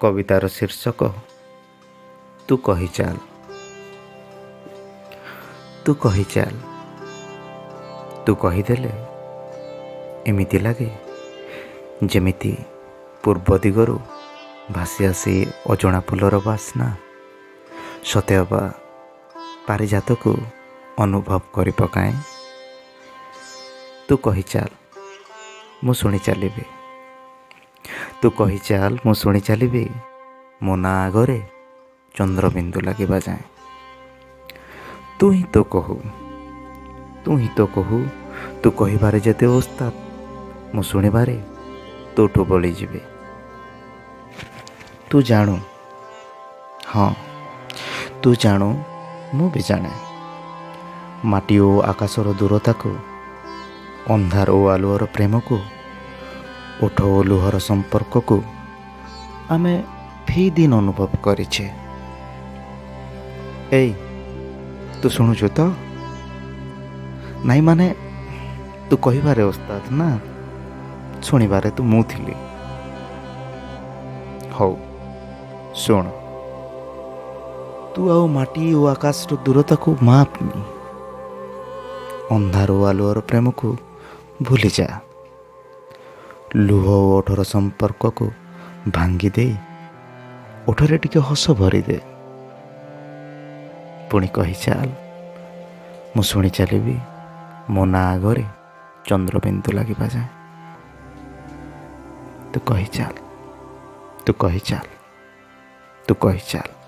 କବିତାର ଶୀର୍ଷକ ତୁ କହିଚାଲ। ତୁ କହିଚାଲ, ତୁ କହିଦେଲେ ଏମିତି ଲାଗେ ଯେମିତି ପୂର୍ବ ଦିଗରୁ ଭାସି ଆସି ଅଜଣା ଫୁଲର ବାସ୍ନା ସତେ ଅବା ପାରିଜାତକୁ ଅନୁଭବ କରି ପକାଏ। ତୁ କହିଚାଲ, ମୁଁ ଶୁଣି ଚାଲିବି। ତୁ କହିଚାଲ, ମୁଁ ଶୁଣି ଚାଲିବି, ମୋ ନାଁ ଆଗରେ ଚନ୍ଦ୍ରବିନ୍ଦୁ ଲାଗିବା ଯାଏଁ। ତୁ ହିଁ ତ କହୁ, ତୁ ହିଁ ତ କହୁ, ତୁ କହିବାରେ ଯେତେ ଓସ୍ତାଦ, ମୁଁ ଶୁଣିବାରେ ତୋଠୁ ବଳିଯିବି। ତୁ ଜାଣୁ, ହଁ, ତୁ ଜାଣୁ, ମୁଁ ବି ଜାଣେ, ମାଟି ଓ ଆକାଶର ଦୂରତାକୁ, ଅନ୍ଧାର ଓ ଆଲୁଅର ପ୍ରେମକୁ, ଓଠ ଓ ଲୁହର ସମ୍ପର୍କକୁ ଆମେ ଫି ଦିନ ଅନୁଭବ କରିଛେ। ଏଇ, ତୁ ଶୁଣୁଛୁ ତ? ନାଇଁ ମାନେ, ତୁ କହିବାରେ ଓସ୍ତାଦ ନା, ଶୁଣିବାରେ ତୁ ମୁଁ ଥିଲି। ହଉ ଶୁଣ, ତୁ ଆଉ ମାଟି ଓ ଆକାଶର ଦୂରତାକୁ ମାପନି, ଅନ୍ଧାର ଓ ଆଲୁଅର ପ୍ରେମକୁ ଭୁଲିଯା, ଲୁହ ଓ ଓଠର ସମ୍ପର୍କକୁ ଭାଙ୍ଗି ଦେଇ ଓଠରେ ଟିକେ ହସ ଭରିଦେ। ପୁଣି କହି ଚାଲ, ମୁଁ ଶୁଣି ଚାଲିବି, ମୋ ନାଁ ଆଗରେ ଚନ୍ଦ୍ରବିନ୍ଦୁ ଲାଗିବା ଯାଏ। ତୁ କହି ଚାଲ, ତୁ କହି ଚାଲ, ତୁ କହି ଚାଲ।